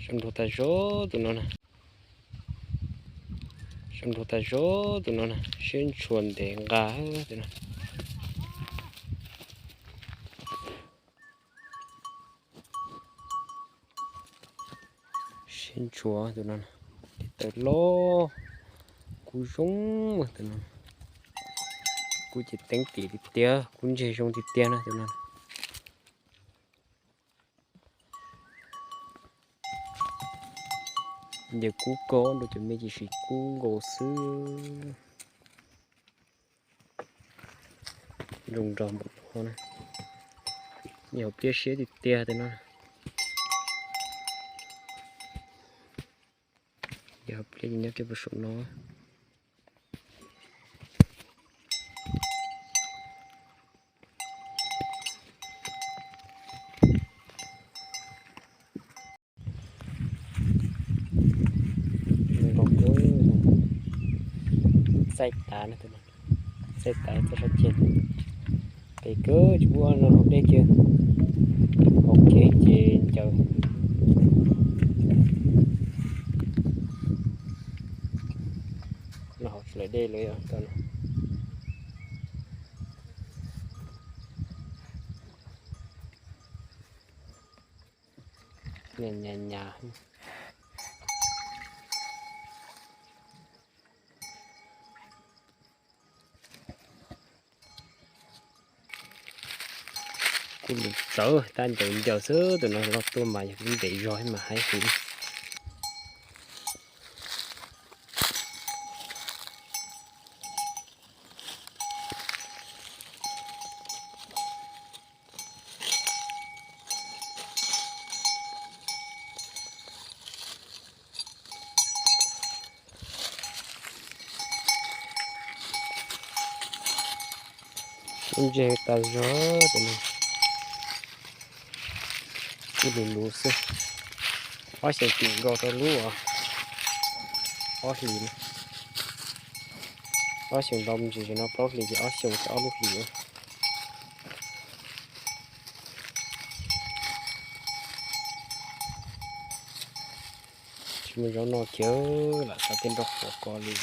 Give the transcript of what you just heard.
Sab nruag tag zog tus no na. Sab nruag tag zog tus no na, siab ntshua ntev nqa tus no. Siab ntshua tus no, tes taw loj, kub zoo tus no. Kub ces teeb tim tiag tiag, kub ntseg zoo tiag tiag na tus no. Ces kub kaub rau cov me cis sis kub nkaus xwb. Zoo nrog npaum no na. Yog pliab siab tiag tiag tus no. Yog pliab nyob kiag puag saum no. Txaij tav, txaij tav txoj sab ceg. Pem kawg tsis pub no hauv dej kiag, hauv kev ces ncaws. No hauv tsis lawm dej lawm. Nyas nyas. Kuj lus txawv tab ncaws ncaws xwb, tus no loj tuaj mas yog kuv ntes zog mas haib heev. Siab ntseg tas zog tus no. Kuj lus lus xwb. Ob xyoos tim nkaus rau lub ob hlis no. Ob xyoos ntau me ntsis no plaub hlis ces ob xyoos tau ob lub hlis. Tsis muaj zaub noj kiag, lam xav tej nroj quav ko li.